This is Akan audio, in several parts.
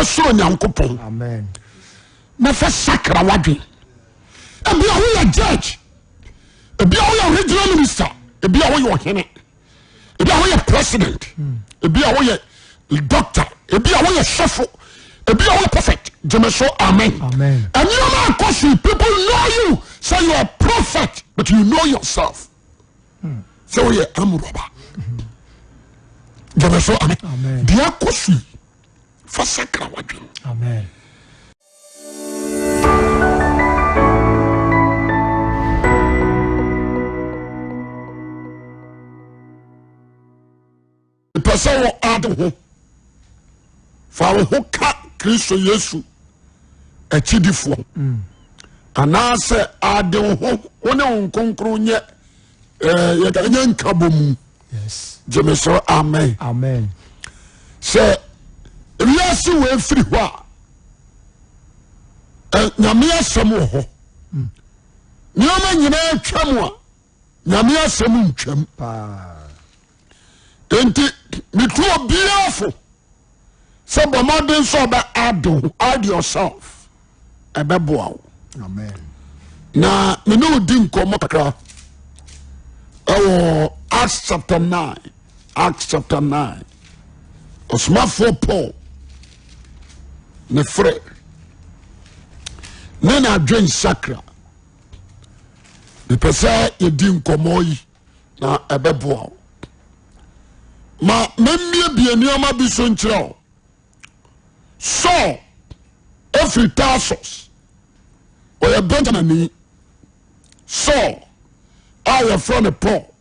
soro Nyankopɔn na fa sakra w'adwen. Ebia woyɛ judge, ebia woyɛ regional minister, ebia woyɛ ɔhene, ebia woyɛ president, ebia woyɛ doctor, ebia woyɛ sɔfo, ebia woyɛ prophet. Gyeme so amen. Nneɛma akɔ so people know you say you are prophet but you know yourself. Sɛ woyɛ amurɔba. Gyeme so amen. Deɛ akɔ so fa sakra w'adwene. Amen. Mepɛ sɛ wɔ ade ho fa wo ho ka Kristo Yesu akyidifoɔ mm. anaasɛ ade wo ho wo ne wo nkonkron nyɛ eh, yɛnyɛ nkabɔ mu gyeme so amen amen sɛ wiase wɔ efiri hɔ a nyame asɛm wɔ hɔ hmm. nneɛma nyinaa twam a nyame asɛm ntwam nti metu obiara fo sɛ bɔ mmɔden sɛ ɔbɛ add ho add yourself ɛbɛboa wo na me ne odi nkɔmmɔ kakra ɛwɔ Acts chapter 9 Acts chapter 9 ɔsomafoɔ Paul ne frɛ ne n'adwen sakra mepɛ sɛ yɛdi nkɔmmɔ yi na ɛbɛboa wo ma memmiebie nneɛma bi so nkyerɛ wo Saul efiri Tarsus ɔyɛ Benjamin Saul a yɛfrɛ no Paul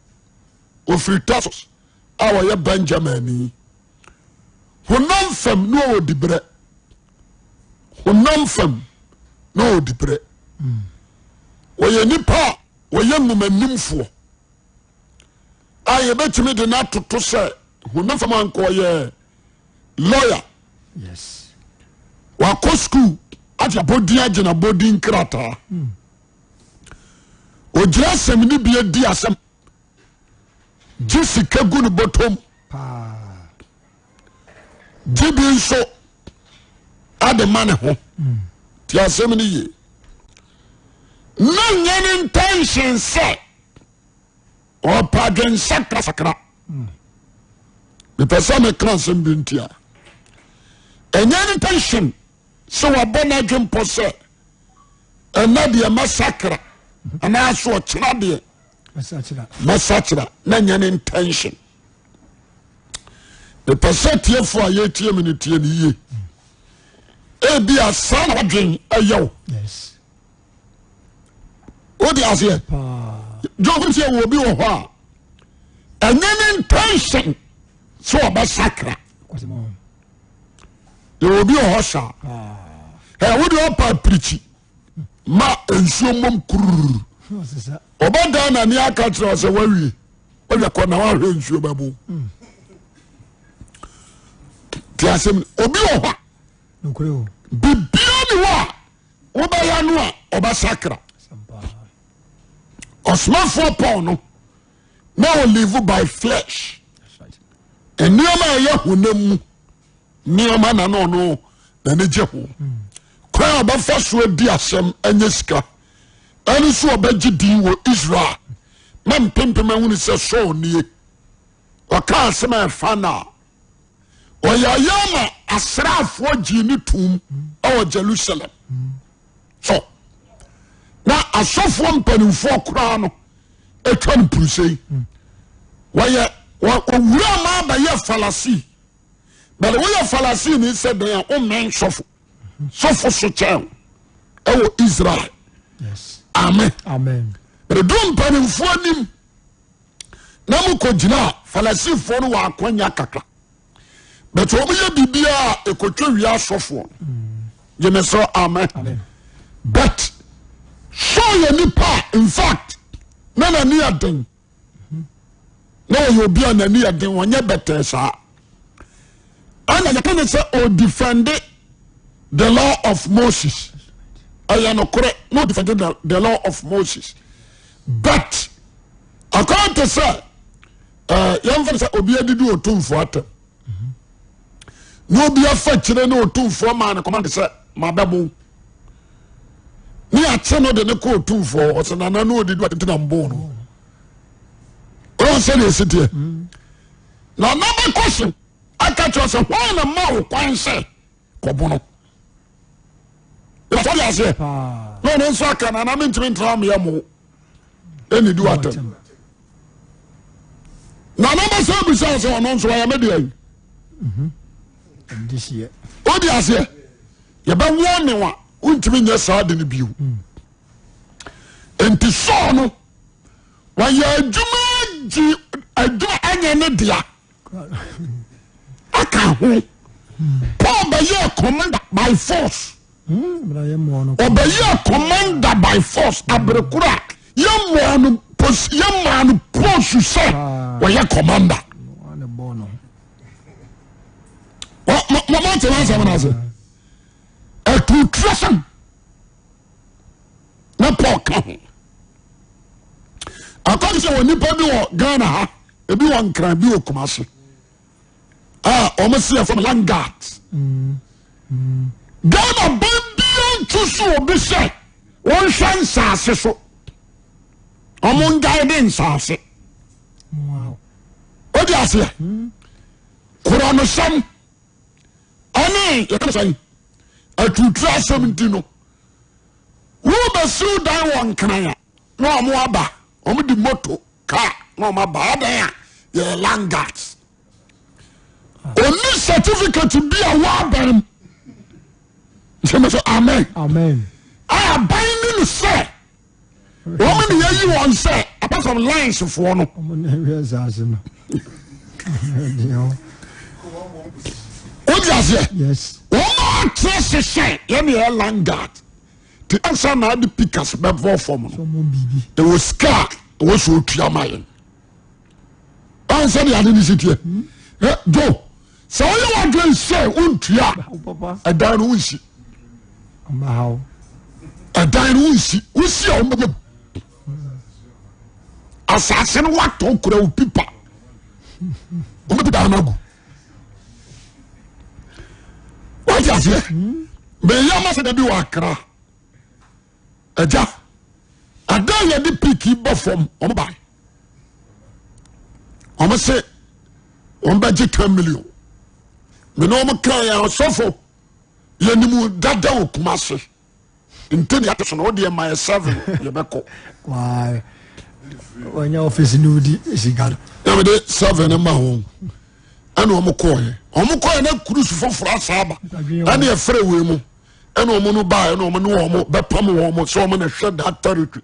ofiri Tarsus a ɔyɛ Benjamin honam fam na ɔwɔ dibrɛ honam fam na ɔwɔ dibrɛ ɔyɛ nipa a ɔyɛ nwomanimfoɔ a yɛbɛtumi de no atoto sɛ honam fam anka ɔyɛ lawyer. Yes. Wakɔ school agye abɔdin agye n'abɔdin nkrataa. Hmm. Ogyina asɛm ne bi adi asɛm gye sika gu ne bɔtɔm. Gye bi nso ade ma ne ho. Hmm. Ti asɛm no yie. Na nyɛ ne intention sɛ ɔpɛ adwensakra mepɛ sɛ meka asɛm bi ntia ɛnyɛ ne intention sɛ wabɔ n'adwempɔ sɛ ɛnɛ deɛ mɛsakra anaasɛ ɔkyena deɛ mɛsakyera na nyɛ ne intention mepɛ sɛ tiefo a yɛtie me no tie no yie ebi a saa na wadwen ɛyɛ wo wode aseɛ jɔn sɛ wɔ obi wɔ hɔ a ɛnyɛ ne intention sɛ ɔbɛsakra yɛwɔ obi wɔ hɔ saa ɛ wode ɔpa pirikyi ma nsuo mmom kururu ɔbɛdan n'ani aka kyerɛ sɛ wawie wawie kɔ na wahwɛ nsuo bɛbo te asɛm obi wɔ hɔ a bibia ne hɔ a wobɛyɛ no a ɔbɛsakra ɔsomafoɔ Paul no na ɔlive by flesh nneɛma a ɛyɛ honam mu nneɛma na na ɔno n'ani gye ho kwan a ɔbɛfa so adi asɛm anya sika ɛne so ɔbɛgye din wɔ Israel na mpempem ahunu sɛ Saul nie ɔka asɛm a ɛfa no a ɔyɛyɛ ma asraafoɔ gyee ne tom wɔ Jerusalem so na asɔfoɔ mpanimfoɔ koraa no atwa no purusei wɔyɛ owura ma abɛyɛ falasi bɛde woyɛ falasi ni sɛ dɛn a wommɛn sɔfo sɔfo so kyɛn ɛwɔ Israel amen bɛde du mpanimfoɔ anim na mo kɔ gyina a Farisifoɔ no wɔ akwanya kakra but wɔn yɛ biribiara ekotwa wia asɔfoɔ gyeme sɛ amen but Saul yɛ nipa a in fact na n'ani yɛ den na ɔyɛ obi a n'ani yɛ den ɔnyɛ bɛtɛɛ saa ɛna yɛka ne sɛ ɔdefende the law of Moses ɛyɛ nokorɛ na ɔdefende the, the law of Moses but akɔyɛ te sɛ ɛɛ yɛmfa no sɛ obi adidi otumfoɔ atɛm. Na obi afa kyerɛ ne otumfoɔ maa no kɔmande sɛ mabɛbo ne akye no de ne kɔ otumfoɔ ɔsɛ nana no ɔdidi ɔtete na mbo no. Ɔwɔ sɛ deɛ ɛsi teɛ. Nana bɛkɔ so aka kyerɛ sɛ hwan na ma wo kwan sɛ kɔbo no. Yɛsɛ de aseɛ. Na ɔno nso aka nana mentumi ntena meyɛ mo ɛne di watɛm. Nana bɛsɛ bisa sɛ ɔno nso ɔyɛ me deɛ yi. Wode aseɛ yɛbɛwɔ ne wa wontumi nyɛ saa de no bio. Nti sɔɔ no wɔyɛ adwuma gye adwuma ɛnyɛ ne dea aka ho. Paul bɛyɛ commander by force. Ɔbɛyɛ commander by force aberekoro a yɛmmɔɔ no pos yɛmmaa no post sɛ wɔyɛ commander. Mama te n'asɛm n'ase. Ɛtuutura na Paul ka ho. Akɔm sɛ wɔ nipa bi wɔ Ghana ha, ebi wɔ Nkran, bi wɔ Kumasi. A wɔn si yɛ fam landguard. Ghana ban bia ntu so obi sɛ wɔnhwɛ nsaase so. Wɔn nguide nsaase. O di aseɛ. Korɔnosɛm ɛne yɛka sɛn atutu asɛm nti no wobɛsiw dan wɔ nkran a na wɔn aba wɔn de moto kaa na wɔn aba adan a yɛyɛ land guards oni certificate bi a wɔ aban mu nti sɛ amen amen a aban ne ne sɛ wɔn ne yɛyi wɔn sɛ apart from lines foɔ no. Wɔn na ɛhwɛ nsaase no. O di aseɛ. Yes. Wɔn a ɔkyerɛ sesɛ yɛn yɛ land guard te ansa na adi pikas bɛbɔ fam no. Ɛwɔ sika a ɛwɔ so otua ma yɛn. Ansa de ade ne si teɛ. Jo sɛ ɔyɛ wadwen sɛ wontua ɛdan no wonsi. Ɛdan no wonsi wosi a wɔn bɛbɔ mu. Asase no watɔ kura wo pipa wɔn bɛ dan no agu. Wate aseɛ? Meyɛ ama sɛ dabi wɔ akra. Agya, ada yɛde piki bɔ fam wɔn ba. Wɔn se wɔn bɛgye 10 million. Mene wɔn kan yɛ ɔsɔfo yɛnim dada wɔ Kumase. Nti ne yɛate so no wodeɛ ma yɛ seven yɛbɛkɔ. Wɔnyɛ ɔfisi ne wodi sika no. Na mede seven ma wɔn ɛna wɔn kɔɔɛ wɔn kɔɔɛ na kurusu foforɔ asa aba ɛna ɛfrɛ wei mu ɛna wɔn no baa ɛna wɔn ne wɔn bɛpam wɔn sɛ wɔn na hwɛ that territory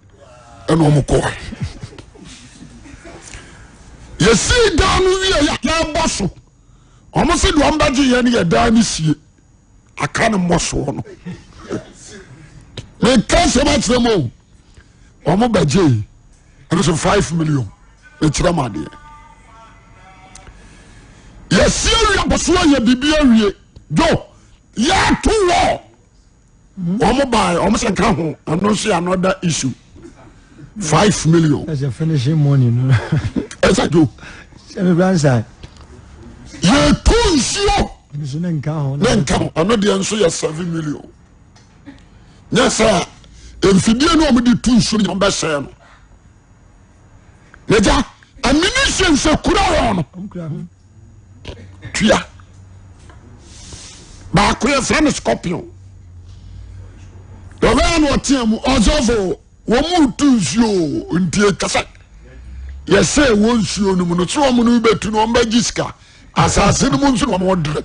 ɛna wɔn kɔɔɛ yɛsii dan no wie yɛabɔ so wɔn sɛ deɛ wɔn bɛgye yɛn yɛ dan no sie. Aka no mmɔ soɔ no meka sɛm akyerɛ mu o wɔn bɛgye ɛno so 5 million mekyerɛ mu adeɛ yɛsi awie abɔsoɔ yɛ biribi awie jo yɛato wɔ wɔn baa wɔn sɛ nka ho ɛno nso yɛ another issue 5 million. Ɛsɛ finishing money no. Ɛsɛ jo. Sɛmi bransa. Yɛtu nsuo. Nso ne nka ho. Ne nka ho ɛno deɛ nso yɛ 7 million. Nyɛ sɛ mfidie no a wɔde tu nsuo no bɛsɛɛ no. Nagya ammunition sɛ kura wɔn no. Tua. Baako yɛ fɛ no scorpion. Ɔbɛyɛ no ɔteɛ mu ɔsɔfo wɔn mu tu nsuo nti atwa sɛ yɛsɛ wɔ nsuo no mu no sɛ wɔn no bɛtu no wɔn bɛgye sika asase no mu nso na wɔn dere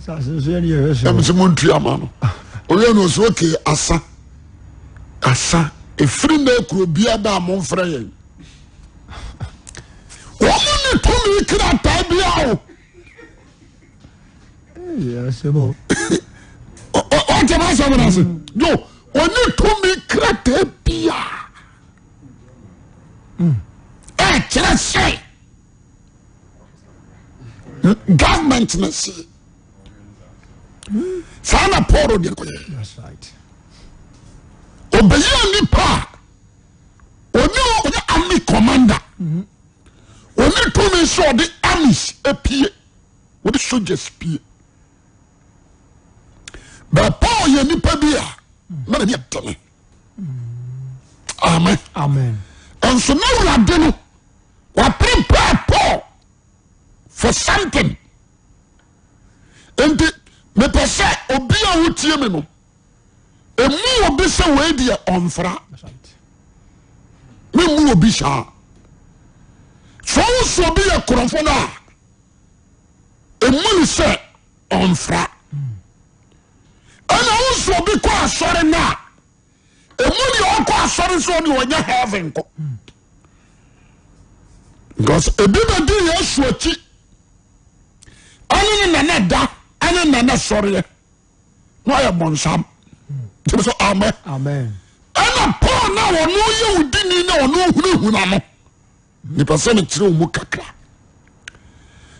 ɛmu sɛ mo ntua ma no ɔyɛ no ɔsɛ oke asa asa efiri na ekuro bia ba a mo nfrɛ yɛn wɔn ne tumi krataa bia o. Ɔtɛ ma asɛm no ase yo ɔne tumi krataa bia ɛkyerɛ sɛ government na se saa na Paul deɛ kɔyɛ ɔbɛyɛ nipa a ɔne ɔyɛ army commander ɔne tumi sɛ ɔde armies apue wɔde soldiers pie. But Paul yɛ nipa bi a na n'ani ɛdene. Amen. Amen. Nso na Awurade no wa prepare Paul for something. Nti mepɛ sɛ obi a wotie me no emu obi sɛ wei deɛ ɔmfra. Memu obi saa. Sɛ ɔwo so obi yɛ korɔmfo no a emu ne sɛ ɔmfra. Ɛna wo nso obi kɔ asɔre no a emu deɛ ɔkɔ asɔre nso ɔde ɔnyɛ heaven kɔ. Because ebi bɛdi Yesu akyi ɛne ne nana da ɛne nana sɔreɛ na ɔyɛ bɔnsam. Gyeme so amen. Ɛna Paul na ɔno yɛ odini na ɔno hunahuna no. Nipa sɛ mekyerɛ wo mu kakra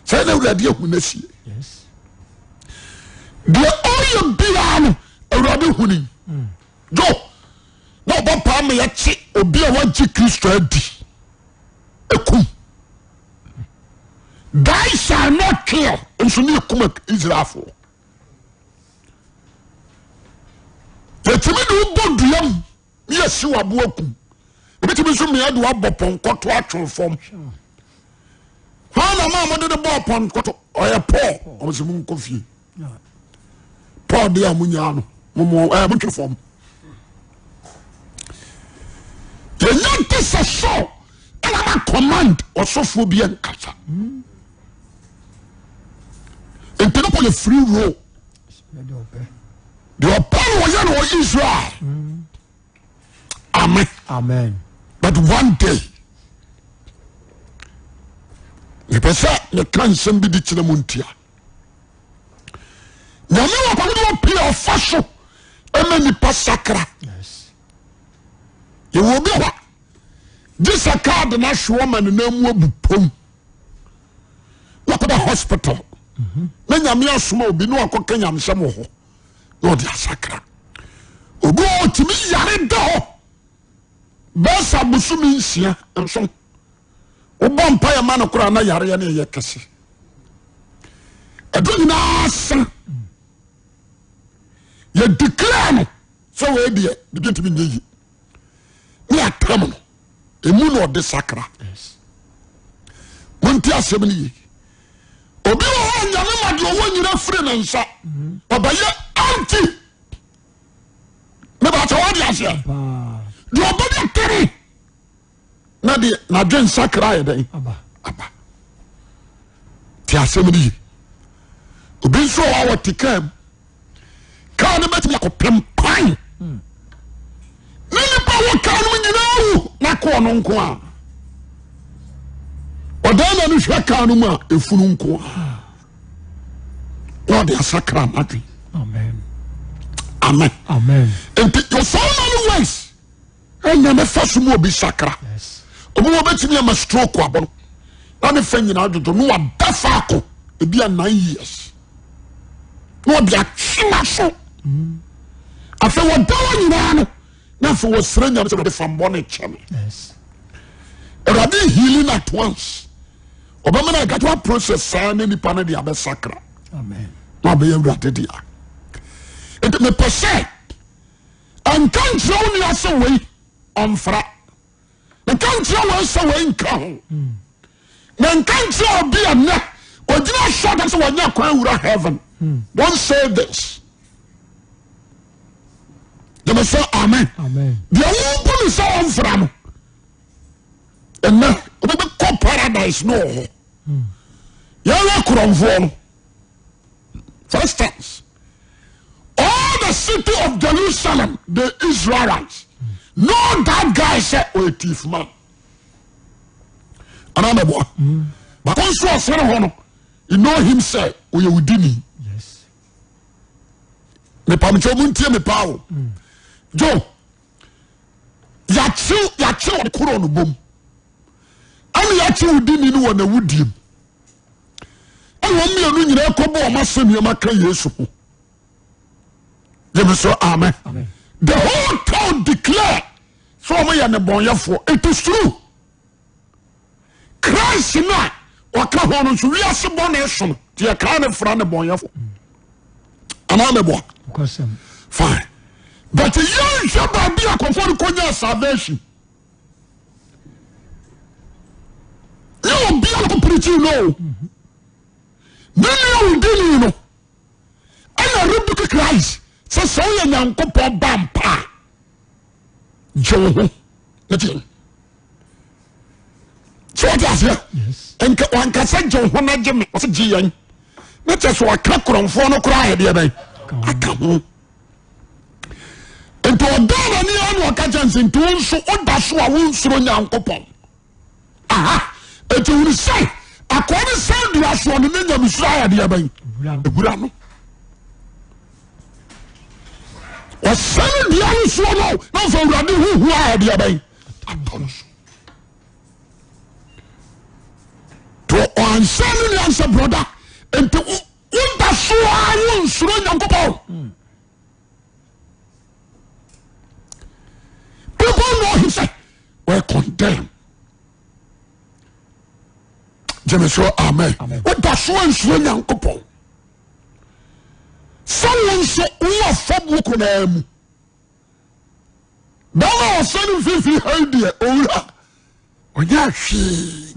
sɛ na awurade ahu no asie. Deɛ ɔyɛ biara no awurade hu ni. Jo na ɔbɔ paa ma yɛkye obi a wagye Kristo adi ekum. Thy shall not kill nso ne ekum Israelfoɔ. Yɛtumi de wobɔ dua mu ne yɛsi wabo akum. Ebitumi nso mmea de wabɔ pɔnkɔ to atwe fam. Hwan na maa mode de bɔɔ pɔnkɔ to? Ɔyɛ Paul. Ɔmo sɛ monkɔ fie. Paul de a monyaa no momo ɛɛ montwe fam. Yɛnya nte sɛ Saul ɛna ma command ɔsɔfoɔ bi nkasa. Nti no Paul yɛ free role. Deɛ ɔpɛ no ɔyɛ no wɔ Israel. Amen. Amen. But one day, mepɛ sɛ meka nsɛm bi de kyerɛ mu ntia. Nyame wɔ ahodoɔ pii a ɔfa so ma nipa sakra. Yɛwɔ obi hɔ a gye sɛ kaade no ahwe ɔma ne nan mu abu pom na ɔkɔda hospital na nyame asoma obi na wakɔka nyamesɛm wɔ hɔ na ɔde asakra. Obi wɔ ɔtumi yare da hɔ bɛsɛ abosome nsia nso wobɔ mpa yɛ ma no koraa na yareɛ no yɛ kɛse. Ɛdo nyinaa sa yɛ declare no sɛ wei deɛ bibi ntumi nyɛ yie ne atam no emu na ɔde sakra. Monte asɛm no yie. Obi wɔ hɔ nyame ma deɛ ɔwɔ nyina firi ne nsa ɔbɛyɛ anti mebakyɛ wode aseɛ deɛ ɔbɛyɛ tere na deɛ n'adwe nsakra yɛ dɛn aba te asɛm no yie. Obi nso wɔ hɔ a wɔte kaa mu kaa no bɛtumi akɔpem kwan ne nipa wɔ kaa no mu nyinaa wu na kɔɔ no nko a ɔdan na no hwɛ kaa no mu a efunu nko a na ɔde asakra n'adwe. Amen. Nti so many ways ɛnyɛ ne fa so mu obi sakra. Obi wɔ bɛtumi ama stroke abɔ no na ne fa nyinaa dwodwo na wada faako ebi a 9 years na ɔde atwe n'aso. Afei wɔda hɔ nyinaa no na afei wɔsrɛ Nyame sɛ wɔde fa mbɔ ne kyɛ me. Awurade healing at once ɔbɛma no gradual process saa ne nipa no de abɛsakra na ɔbɛyɛ Awurade dea. Nti mepɛ sɛ ɛnka nkyerɛ wo nua sɛ wei ɔmfra, nka nkyerɛ wei sɛ wei nka ho, na nka nkyerɛ obi a nnɛ ogyina asɔre sɛ wɔnyɛ kwan wura heaven. Don't say this. Gyeme sɛ amen. Deɛ wobu ne sɛ ɔmfra no ɛnɛ wobɛkɔ paradise no wɔ hɔ. Yɛyɛ korɔmfoɔ no. For instance, all the city of Jerusalem, the Israelites, know that guy sɛ ɔyɛ thief man. Anaa mɛboa. Baako nso ɔsɛn hɔ no, you know him sɛ ɔyɛ odini. Mepamkyɛ mu ntie me paa o. Joe, yɛakyew yɛakyew ɔkorɔ no bom. Ɛna yɛakyew odini no wɔ n'awudiem. Ɛna wɔn mmienu nyinaa kɔbɔ wɔn asɛnnua ma ka Yesu ho. Gyeme so amen. The whole town declare sɛ wɔn yɛ nnebɔnyɛfoɔ. It is true. Christ no a ɔka ho no nso wiase bɔ ne so no nti yɛkaa ne fra nnebɔnyɛfoɔ. Anaa mɛboa. Fine. But yɛnhwɛ baabi a kɔfoɔ no kɔnya salvation. Nyɛ obi a ɔpirikyi no o. Ne nua odini no ɛna rebuke Christ sɛ sɛ woyɛ Nyankopɔn ba mpa a gye wo ho ne gye sɛ wɔte aseɛ nka wankasa gye wo ho na gye me ɔsɛ gye yɛn ne kyɛ sɛ ɔka korɔmfoɔ no koraa yɛ deɛ bɛn aka ho nti ɔdaa n'ani a na ɔka kyɛ nsɛ nti wo nso woda so a wonsuro Nyankopɔn aha nti wunu sɛ akɔɔ ne sɛ dua soɔ no ne nyamesuro ayɛ deɛ bɛn ewura no ɔsɛne dua no soɔ no na nfa awurade huhu ayɛ deɛ bɛn atɔ no so to ɔansa ne nua nsɛ broda nti woda so a wonsuro Nyankopɔn. People know him sɛ wɔyɛ condemn. Gyeme so amen. Woda so ansuro Nyankopɔn. Sɛ wo nso wowɔ afɔbuo konaa mu. Bɛrima a ɔsɛ no mfimfini ha yi deɛ owura ɔnyɛ hwee.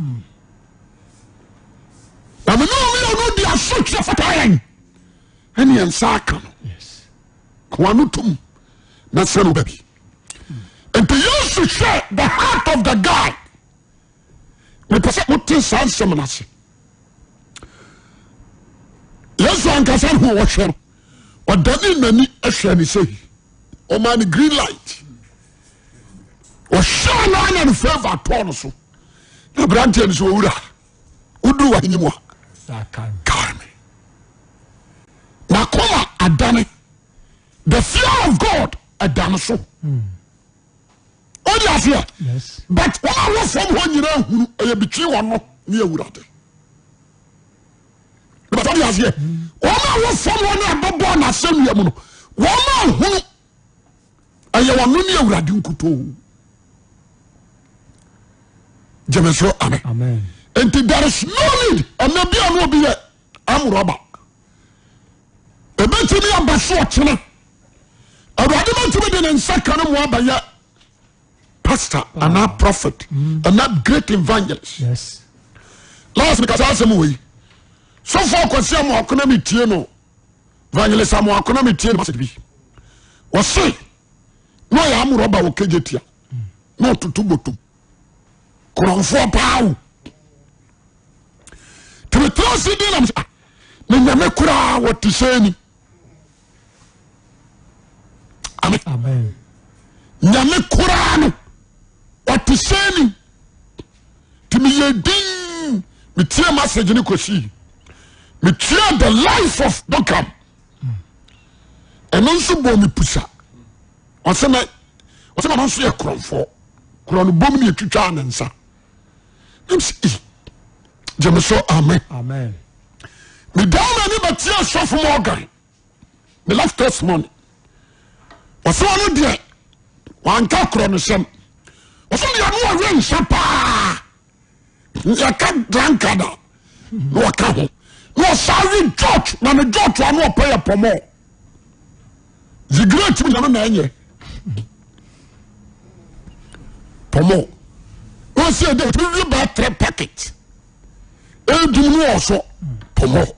Na me ne ɔmeyɛ no di asotwe fata yɛn ɛne yɛn nsa aka no. Koa no tom na sɛ no baabi. Nti Yesu hwɛ the heart of the guy. Mepɛ sɛ mote saa nsɛm no ase. Yesu ankasa ho ɔhwɛ no ɔdane n'ani hwɛ ne sɛ ɔma no green light. Ɔhwɛ no ana no favor tɔɔ no so. Na aberanteɛ no sɛ owura woduru w'ahenni mu a kae me. N'akoma adane. The fear of God ɛda no so. O di aseɛ. But wɔn a wɔ fam hɔ nyinaa hunu ɛyɛ between wɔn no ne awurade. But ɔdi aseɛ. Wɔn a wɔ fam hɔ ne abɛbɔ n'asɛnnua mu no wɔn a hunu ɛyɛ wɔn ne awurade nkutoo. Gyeme so amen. Nti there is no need ɛnna bi a no obi yɛ amurɔba. Ebetumi aba so ɔkyena. Awurade bɛtumi de ne nsa ka no mu abɛyɛ pastor anaa prophet mm. anaa great evangelist. Yes. Last mi kasa asɛm wɔ yi. Sɔfo akwasi amoako na mi tie no. Evangelist amoako na mi tie no message bi. Wɔse na ɔyɛ amurɔba wɔ kejetia na ɔtoto botom. Korɔmfoɔ paa o. Tìmítìrì si di nam sɛ ah, ne nyame koraa wɔte sɛ ni. Amen. Nyame koraa no ɔte sɛ ni. Nti meyɛ din metie message no kɔsii metie the life of Beckham. Ɛno nso bɔɔ me pusa. Ɔsɛ na ɔsɛ na ɔno nso yɛ korɔmfoɔ. Korɔ no bom ne ɛtwitwaa ne nsa. Nam sɛ ei gyeme so amen. Amen. Medaa m'ani bɛtie sɔfo Morgan ne life testimony. Ɔsɛ ɔno deɛ wanka korɔ no sɛm. Ɔsɛ deɛ no ɔwe nsa paa. Yɛka drunkard a na ɔka ho. Na ɔsan we George na ne George ano ɔpɛ yɛ pɔmɔ. Zigrate mu nyame na ɛnyɛ. Pɔmɔ. Na ɔsɛ ɛdɛ ɔtumi we bɛɛ three packet. Ɛdum no ɔsɔ pɔmɔ.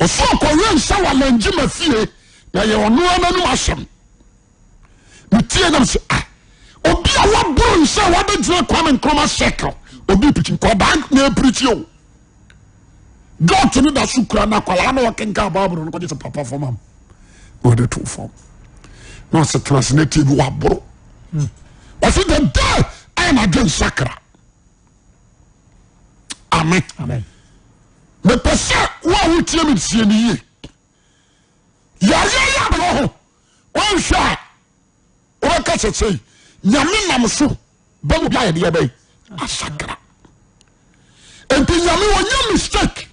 Ɔsɛ ɔkɔwe nsa wɔ alangye ma fie na yɛ ɔno ara n'anum asɛm. Metie nam sɛ ah obi a waboro nsa a wabɛgyina Kwame Nkrumah circle obi pirikyi nkɔdaa na ɛpirikyi o. Dɔɔto no da so kura na akwadaa na ɔkenkan Bible no kɔgye sɛ papa fam am na ɔde to fam na ɔsɛ tena ase na tie bi waboro. Ɔsɛ the day a na adwe nsakra. Amen. Amen. Mepɛ sɛ wo a wotie me sie no yie. Yɛayɛ yɛ abɛwɔ ho wɔnhwɛ a wobɛka sɛ sei nyame nam so bɛma obi ayɛ deɛ bɛyi asakra. Nti nyame ɔnyɛ mistake.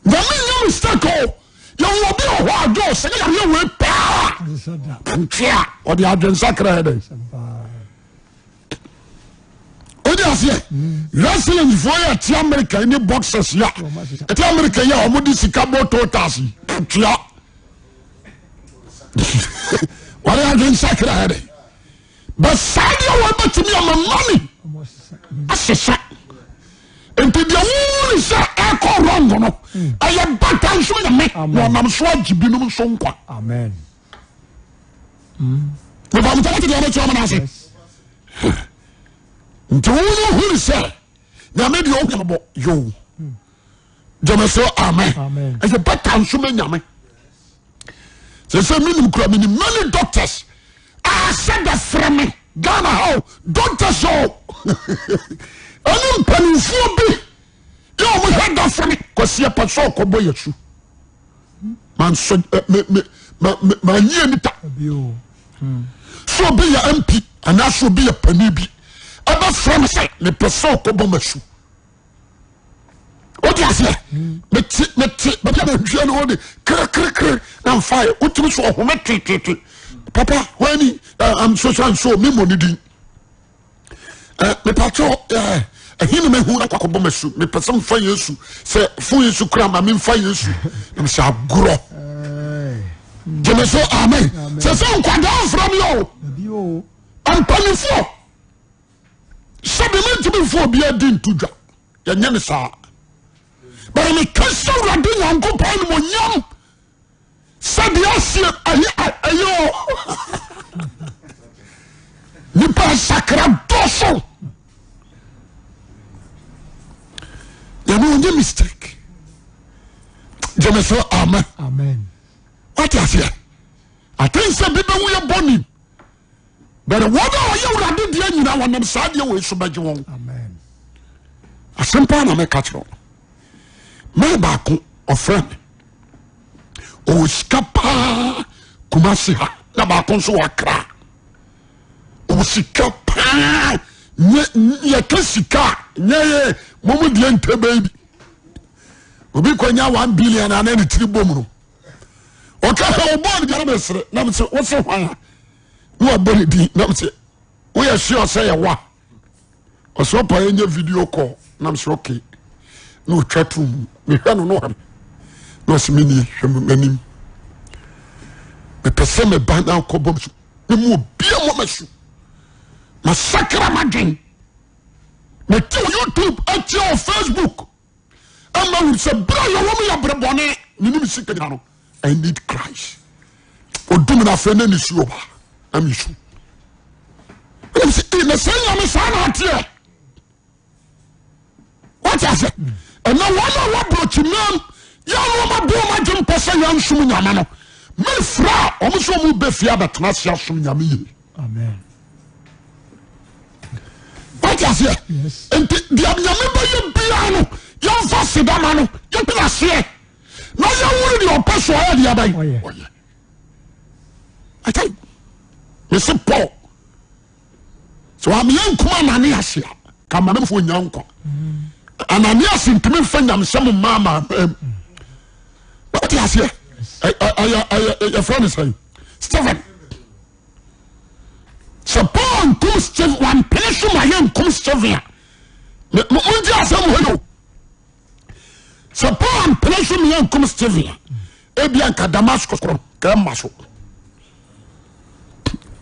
Nyame nyɛ mistake o. Yɛwɔ obi wɔ hɔ adwo sɛ yareɛ wei paa ntwe a ɔde adwensakra yɛ dɛn. Wode aseɛ. aseɛ wrestling foɔ yɛ ɛte America ne boxers yɛ ɛte America yɛ a wɔn de sika bɔ totals yi tua wɔde adwene sakra yɛ de bɛ saa deɛ wɔn bɛtumi ama money asesa nti deɛ wɔn ni sɛ ɛkɔ wrong no ɛyɛ bata nso nyame na ɔnam so agye binom nso nkwa. Amen. Mepamkyɛ wote deɛ mɛkyerɛ mo no ase. Nti wo no hunu sɛ nyame deɛ ɔhu bɔ yo. Gyeme so amen. Ɛyɛ bɛta nso mɛ nyame. Sɛ sɛ menim kura menim many doctors a sɛ da frɛ me Ghana ha o doctors o ɛne mpanimfoɔ bi yɛ wɔn hwɛ da frɛ me kwasi ɛpɛ sɛ ɔkɔbɔ yɛ su. Mansɔ me me ma me manyi anita sɛ obi yɛ MP anaasɛ obi yɛ panin bi ɛbɛfrɛ me sɛ mepɛ sɛ ɔkɔbɔ m'asu wode aseɛ mete mete baabi a mehwɛ no wode kerekerekere na mfa yɛ wotumi so ɔhome tetete papa hɔ ani am so so anso me mmɔ ne din mepatwɛ ɛhe na mahu na kwakɔbɔ masu mepɛ sɛ mfa yesu sɛ fo yesu kora ma memfa yesu na mesɛ agorɔ gyeme so amen sɛ sɛ nkwadaa mfrɛ me o mpanifoɔ sɛ bi mentumi mfa obi adi nto dwa yɛnyɛ ne saa bɛrɛ meka sɛ awurade nyankopɔn nomonyam sɛdeɛ asie ɛyɛ ɛyɛ o nipa sakra dɔso nyame ɔnyɛ mistake gyeme so amen amen wate aseɛ aten sɛ bi bɛwu yɛ bɔne but wɔn a wɔyɛ awurade deɛ nyina wɔnam saa deɛ wei so bɛgye wɔn asɛm paa na mɛka kyerɛ wo mɛ baako ɔfrɛ me ɔwɔ sika paa Kumasi ha na baako nso wɔ Accra ɔwɔ sika paa nyɛ yɛka sika a nyɛ yɛ mɔmu deɛ ntɛbɛn bi obi kɔnya 1 billion ana ne tiri bom no ɔka sɛ ɔbɔɔ ne biara mesere na mese wose hwan a na wabɔ ne din na mese woyɛ sure sɛ yɛwa ɔsɛ ɔpa yɛnyɛ video call na mese okay na ɔtwa to mu mehwɛ no na ɔhwɛ na ɔsɛ menie hwɛ m'anim mepɛ sɛ meba na akɔbɔ me so ne mu obia mmɔ m'asu masakra m'adwen mete wɔ youtube atia wɔ facebook ama wuru sɛ berɛ a yɛwɔ mu yɛ bere bɔne menim sika nyina no I need Christ ɔdum no afei na nisuo ba na mesu ɛnam sɛ na sɛ nyame saa na ateɛ wate ase ɛnɛ wɔn a wɔabrɔkyi nam yɛ a wɔn abɔ wɔn adwe mpɔ sɛ yɛnsom nyame no mefrɛ a wɔn sɛ wɔn bɛ fie abɛtena ase asom nyame yie wate aseɛ nti deɛ nyame bɛyɛ biara no yɛmfa sedama no yɛtena aseɛ na yɛworo deɛ ɔpɛ so ɔyɛ deɛ bɛn ɔyɛ I mese Paul sɛ wameyɛ nkum Ananias a ka manamfoɔ nya nkwa Ananias ntumi mfa nyamesɛm mmaa maamam wate aseɛ yɛfrɛ no sɛn Stephen sɛ Paul nkum Stephen wampene so ma yɛ nkum Stephen a mongye asɛm hɔ yo sɛ Paul ampene so ma yɛ nkum Stephen a ebia nka Damascus korɔ ka ɛma so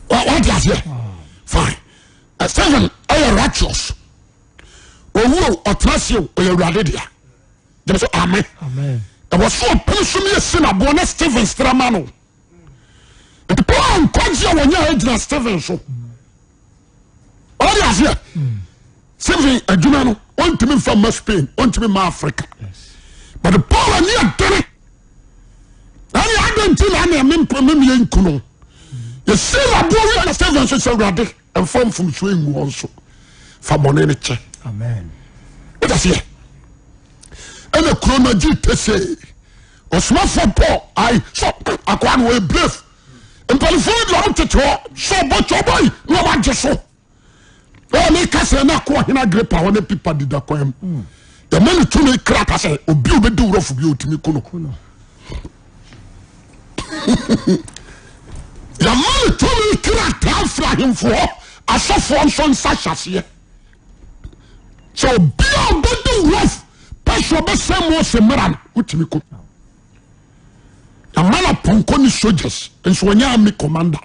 wate aseɛ fine Stephen ɛyɛ righteous owuo ɔtena se o ɔyɛ awurade dea gyeme so amen ɛwɔ so ɔpene so ne yɛsi naboɔ na Stephen stra ma no nti Paul nkwagye a wɔnya agyina Stephen so ɔde aseɛ Stephen adwuma no ɔntumi nfa mma Spain ɔntumi mma Africa but Paul ani adene ɛne adɛn nti na ana memeyɛ nku no yɛsi naboɔ wie na Stephen so sɛ awurade mfa mfomsoɔ ngu wɔn so fa bɔne no kyɛ wode aseɛ ɛna kuro no agye tese ɔsomafoɔ Paul ai sɛ akoa no ɔyɛ brave mpanimfoɔ no deɛ ɔmo tete hɔ sɛ ɔbɔ kyɛ ɔbɔ yi na ɔmo agye so ɛna ne ka sɛ na akɔ ɔhene Agripa hɔ ne pipa deda kwan mu yɛma no tumi krata sɛ obi a obɛdi wurɔfo bi ɔtumi ku no yɛma no tumi krataa firi ahemfo hɔ asɔfoɔ nso nsa hyɛseɛ. Sɛ obi a ɔbɛdi rough pɛ sɛ ɔbɛsɛn Mose mmara no, wotumi ko. Yɛama no apɔnkɔ ne soldiers, nso ɔnyɛ army commander.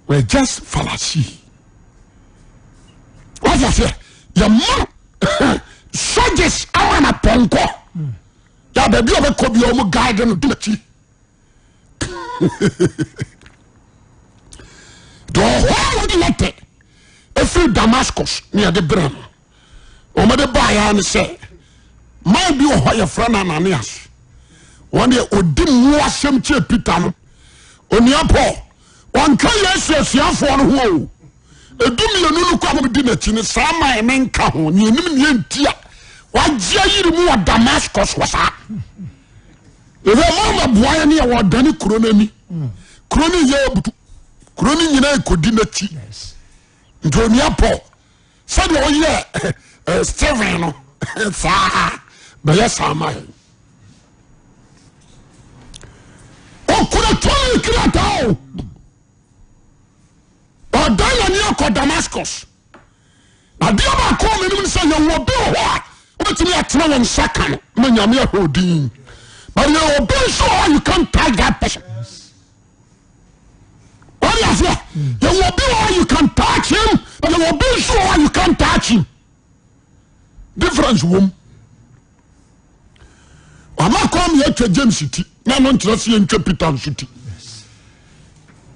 We're just fallacy. Wọ́n fà sẹ́, yɛma no soldiers ama no apɔnkɔ. Yà baabi a ɔbɛkɔ bi a wɔn guide no di n'akyi. The whole letter efiri Damascus ne yɛde brɛ no. Wɔde baeɛ ne sɛ man bi wɔ hɔ yɛfrɛ no Ananias. Wɔn deɛ ɔdi mu asɛm kyerɛ Peter no. Onua Paul, wɔnka Yesu asuafoɔ no ho o. Edu mmienu no kɔ a wɔdi n'akyi no saa man no nka ho. Nea enim nea nti a wagye ayiri mu wɔ Damascus hɔ saa. Ɛfɛ ɔmo ama boa yɛ ne yɛ wɔdane kuro no ani. Kuro no yɛ abutu. Kuro no nyinaa kɔdi n'akyi. Nti onua Paul sɛdeɛ ɔyɛ eh, Stephen no saa bɛyɛ saa ma yɛn. Ɔkura tumi krataa o. Ɔdan n'ani akɔ Damascus. Adeɛ baako a menim sɛ yɛwɔ obi wɔ hɔ a wobɛtumi atena wɔn nsa ka no ma Nyame ahwɛ odin. But yɛwɔ obi nso wɔ hɔ you can't touch that person. Wọ́n yà sẹ́, yɛwɔ obi wɔ hɔ you can touch him, but yɛwɔ obi nso wɔ hɔ you can't touch him. Difference wɔ mu. Wama kwan mi atwa James ti na ɛno nkyerɛ sɛ yɛntwa Peter nso ti.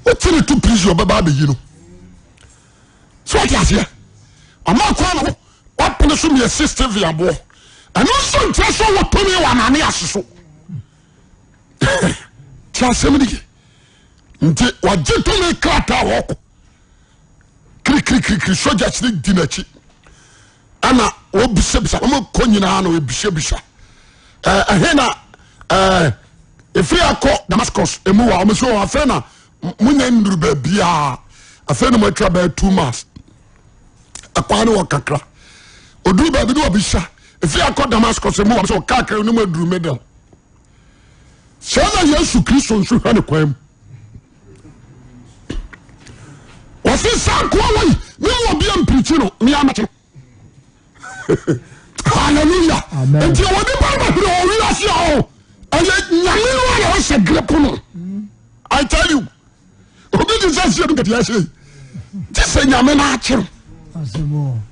Wokyere to prison ɔbɛba abɛyi no. So wate aseɛ? Wama kwan na wapene so mmiɛsi Stephen aboɔ. Ɛno nso nkyerɛ sɛ ɔwɔ tumi wɔ anane ase so. Ti asɛm no ye. Nti wagye tumi krataa wɔkɔ. Kirikirikiri soldiers no di n'akyi. Ɛna wɔbisabisa wɔn kɔ nyinaa na wɔbisabisa. Ɛhe na ɛfiri akɔ Damascus emu wa wɔn so afei na munya nnuru baabiara afei na moatwa bɛyɛ 2 miles ɛkwan no wɔ kakra oduru baabi ne wɔbisa ɛfiri akɔ Damascus emu wa wɔn so kakra ne mu aduru middle. Saa na Yesu Kristo nso hwɛ ne kwan mu. Wɔsi saa nkoa wɔ yi ne mu obi mpirikyi no ne amakye no. Hallelujah. Nti ɛwɔ nipa no bɛhwere wɔ wiase a o ɛyɛ nyame no a na ɔsɛ grip no. I tell you. Obi ti sɛ sie no kɛtɛ ahyɛ yi. Ti sɛ nyame no akye no.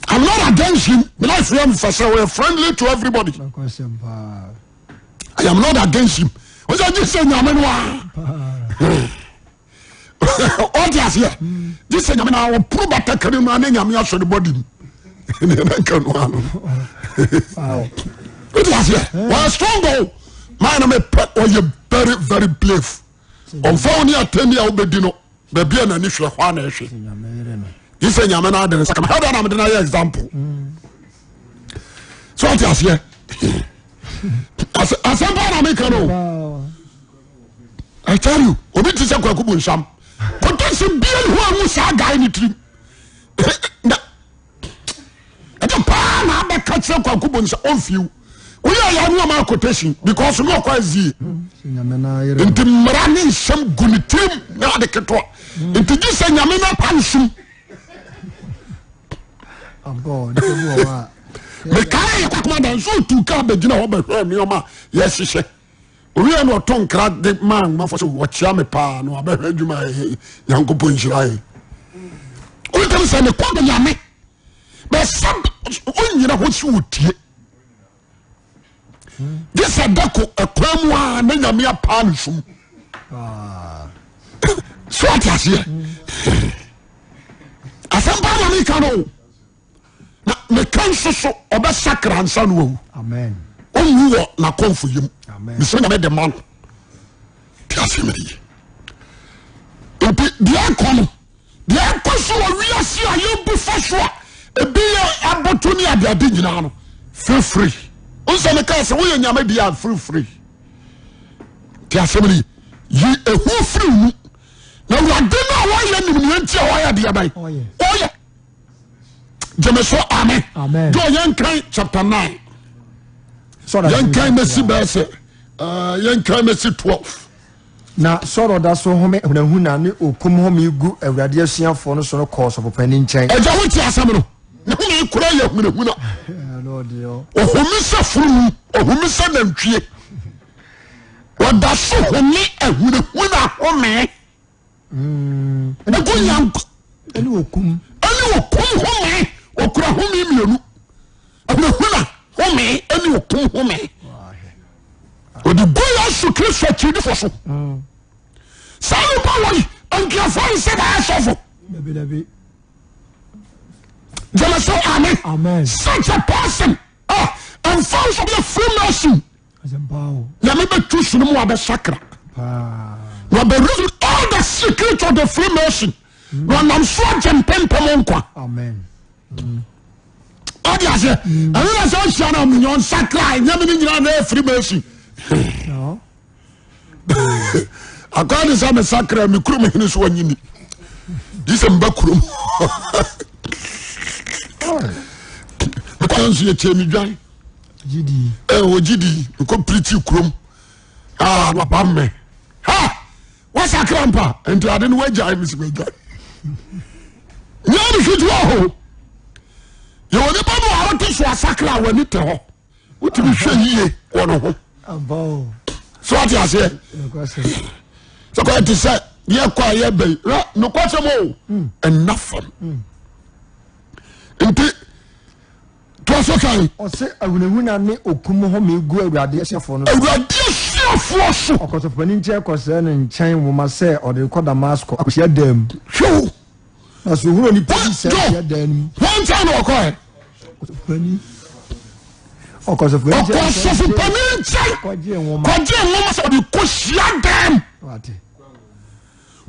I'm not against him. Me life yɛ mfɛ sɛ ɔyɛ friendly to everybody. I am not against him. Ɔsɛ gye sɛ nyame no a. Ɔte aseɛ. Gye sɛ nyame no a ɔporo batakari mu a ne nyame asɔ ne bɔdi mu. Ne ɛna nka no ano. Ɔte aseɛ. Ɔyɛ strong o. Maa na mepɛ ɔyɛ very very brave. Ɔmfa wo ne atɛnni a wobɛdi no baabi a n'ani hwɛ hɔ a na ɛhwɛ. Gye sɛ nyame no ade ne nsa kama. Hɛdɛ na mede no ayɛ example. So ɔte aseɛ. Asɛm paa na meka no. I tell you, obi te sɛ Kwaku Bonsam. Kɔtɔsi bia ne ho anwu saa guy ne tirim. Na ɛde paa na abɛka kyerɛ Kwaku Bonsam ɔmfiw. Woyɛ ya ne ɔma quotation because ne ɔkɔ azie. Nti mmara ne nsɛm gu ne tirim na ade ketewa. Nti gye sɛ nyame no apa nsum. Mekae yɛ kwakoma da nso otu kaa bɛgyina hɔ bɛhwɛ nneɛma a yɛhyehyɛ. Owia na ɔto nkra de maa nwomafo sɛ wɔkyea me paa na wabɛhwɛ adwuma a ɛyɛ Nyankopɔn nhyira yɛ. Wontɛm sɛ ne kɔ nyame bɛsɛ onyina hɔ si wɔtie. Gye sɛ dako ɛkwan mu a na nyame apaa ne sum. So ate aseɛ. Asɛm paa na meka no o. Na meka nso so ɔbɛsakra ansa no wawu. Ɔnwu wɔ n'akɔmfo yam. Mesɛ nyame de ma no. Te aseɛ mede ye. Nti deɛ ɛkɔ no deɛ ɛkɔ so wɔ wiase a yɛbu fa so a ebi yɛ aboto ne adeade nyinaa no feel free. Nsɛ meka sɛ woyɛ nyame deɛ a feel free. Te asɛm no yi yi ehu firi mu na awurade no a wɔyɛ nim nea nti a wɔyɛ deɛ bɛn ɔyɛ. Gyeme so amen. Jɔ yɛnkan chapter 9 yɛnkan mɛsi bɛɛ sɛ yɛnkan mɛsi 12. Na Saulo da so home hunahuna ne okum home gu Awurade asuafoɔ no so no kɔɔ ɔsɔfopanin nkyɛn. Agya wote asɛm no? Ne home kora yɛ hunahuna. Ɔhome sɛ funumu, ɔhome sɛ nantwie. Ɔda so home ahunahuna home. Ɛgu nyanko. Ɛne okum. Ɛne okum home. Ɔkura home mmienu. Ahunahuna home ɛne okum home. Ɔde gu Yesu Kristo akyidifo so. Saa nipa wɔ yi, nkurɔfoɔ nsɛ bɛyɛ sɔfo. Gyeme so amen. Such a person ah, ɛnfa nso bɛ Freemason. Nyame bɛtu sunu mu abɛsakra. Na ɔbɛ reveal all the secret of the Freemason. Na ɔnam so agye mpempem nkwa. Ɔde aseɛ. Ɛno na sɛ ɔhyia no ɔmenyɛ ɔnsakra nyame no nyinaa na ɛyɛ Freemason. Akɔyɛ ne sɛ mesakra me kurom hene so wanyini gye sɛ meba kurom mekɔyɛ nso yɛkyɛ me dwan ɔgye di mekɔ pirikyi kurom waba me ha wasakra mpa nti ade no wagyae me sɛ magyae nyɛ ne hwedwuma ho yɛwɔ nipa bi a ɔte so asakra a w'ani tɛ hɔ wotumi hwɛ yie wɔ ne ho so ate aseɛ sɛ kɔyɛ te sɛ yɛkɔ a yɛbɛyi na nokwasɛm o hmm. ɛnna fam hmm. nti toa so kan. ɔsɛ ahunahuna ne okum home gu awurade asuafoɔ no so. Awurade asuafoɔ so. Ɔkɔsɔfopanin nkyɛn kɔsrɛ ne nkyɛn nwoma sɛ ɔde rekɔ Damasko akɔhyia dan mu. Hwɛ o. Na so ohunu onipa bi sɛ hyia dan no mu. Wɔn nkyɛn na ɔkɔɛ. Ɔkɔsɔfopanin. Ɔkɔsɔfopanin nkyɛn. Kɔgye nwoma. Kɔgye nwoma sɛ ɔde kɔ hyia dan mu. Wate.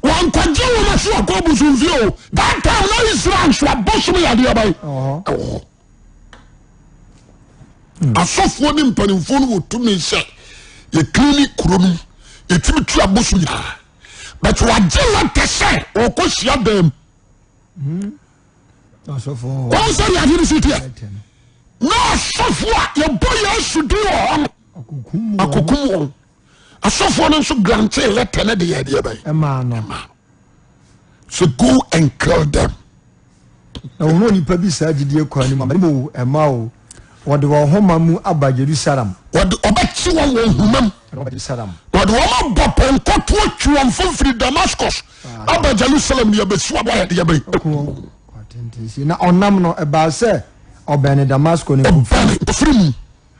Wɔn kɔgye nwoma so ɔkɔ bosomfie o. That time na Israel nso abosom yɛ adeɛ bɛn. Ɛwɔ hɔ. Asɔfoɔ ne mpanimfoɔ no wɔ tumi sɛ yɛkiri ne kuro no mu yɛtumi tu abosom nyinaa. But wagye lɛtɛ sɛ ɔkɔ hyia dan mu. Wɔn sɛ deɛ ade no si teɛ. Na asɔfoɔ a yɛbɔ Yesu din wɔ hɔ no akokum wɔn. Asɔfoɔ no nso grante lɛtɛ no de yɛ deɛ bɛyɛ. Ɛmaa no. So go and kill them. Na wɔn onipa bi saa gyidie kwan no mu, mmarima o, mmaa o, wɔde wɔn homa mu aba Jerusalem. Wɔde ɔbɛkye wɔn wɔn homa mu. Jerusalem. Wɔde wɔn abɔ pɔnkɔ to atwi wɔn fam firi Damascus aba Jerusalem ne yɛbɛsi wɔn ayɛ deɛ bɛn. Na ɔnam no, ɛbaa sɛ ɔbɛn Damasco ne mpofirim mu.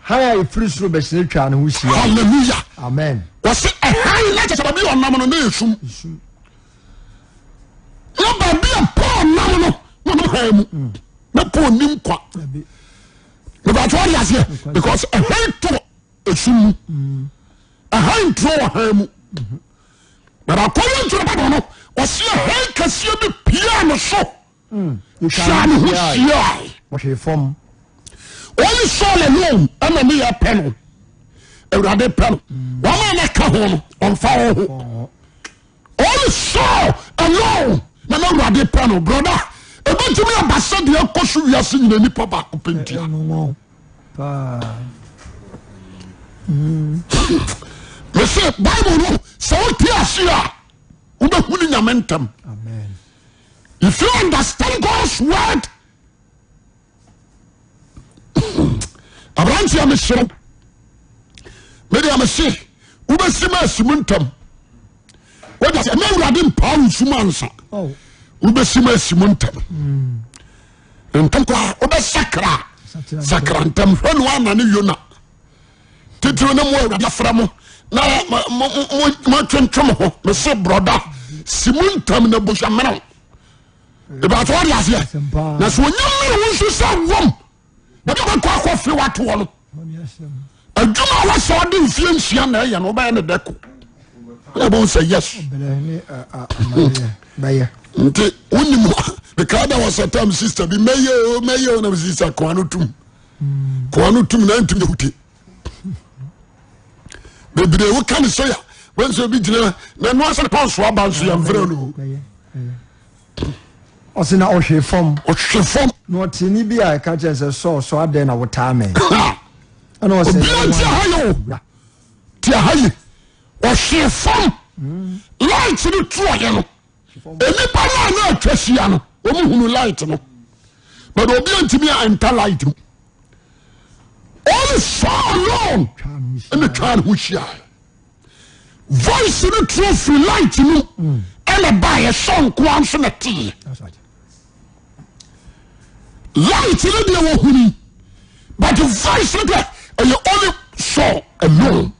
Hann a ɛfiri soro bɛhyerɛn twaa ne ho hyiae. Hallelujah. Amen. Wɔsi ɛhan na kyerɛ sɛ baabi a ɔnam no na yɛ sum. Na baabi a Paul nam no na ɔnam hann mu. Mm. Na Paul nim kwa. Mebatɔ ɔde aseɛ because ɛhan to esum mu. Mm. Ɛhan nturo wɔ hann mu. Mm-hmm. But akɔyɛ nturo bɛbɔ no ɔsi ɛhan kɛseɛ bi pia no so. twaa ne ho hyiae. Wɔhwee fam. Only Saul alone ɛna ne yɛ pɛ no. Awurade pɛ no. Wɔn a na ka ho no, ɔnfa wɔn ho. Only Saul alone na na Awurade pɛ no. Broda, ebetumi aba sɛ deɛ ɛkɔ so wiase nyina nipa baako pɛ ntia. Mese Bible no sɛ wote ase a wobɛhu ne Nyame ntɛm. Amen. If you understand God's word, aberanteɛ mesrɛ medeɛ mese wobɛsi ma asi mu ntam wode sɛ ɛma awurade mpaa wo nsu mu ansa oh. wobɛsi ma asi mu ntam hmm. ntam koraa wobɛsakra sakra ntam hwɛ no ana ne yona titiri ne mo awurade afrɛ mo na moatwentwem ho mese brɔda si mu ntam na bosua mene ìbàtɔ ɔde aseɛ na sɛ onye mmiri wo nso sɛ wɔm baabi a bɛkɔ akɔ fe watoɔ no adwuma a wɔsɛ ɔde mfie nsia na ɛyɛ no wobɛyɛ ne dɛko na ɛbɛhu sɛ yes nti wonim mekaa da wɔ sɛ tam sister bi mɛyɛ o mɛyɛ o na sister koa no tum koa no tum na ntumi hute bebree woka ne sɛ ya wɔn nso bi gyina na ɛno asɛ pɔn so aba nso yɛn mfrɛ no. Ɔsi na ɔhwe fam. Ɔhwe fam. Na ɔte ne bi a ɛka kyerɛ sɛ sɔɔ sɔ adɛn na wotaa mɛ. Ɛna ɔsɛ obiara nti aha yɛ o ti aha yi ɔhwe fam light no tu ɔyɛ no. Nnipa no a na atwa ahyia no, wɔn hunu light no. But obi antumi a enter light mu. Only Saul alone ɛna twaa ne ho hyia. Voice no turo firi light mu ɛna baeɛ Saul nkoa nso na teeɛ. Light no deɛ wɔhuni but voice no deɛ ɛyɛ only Saul alone.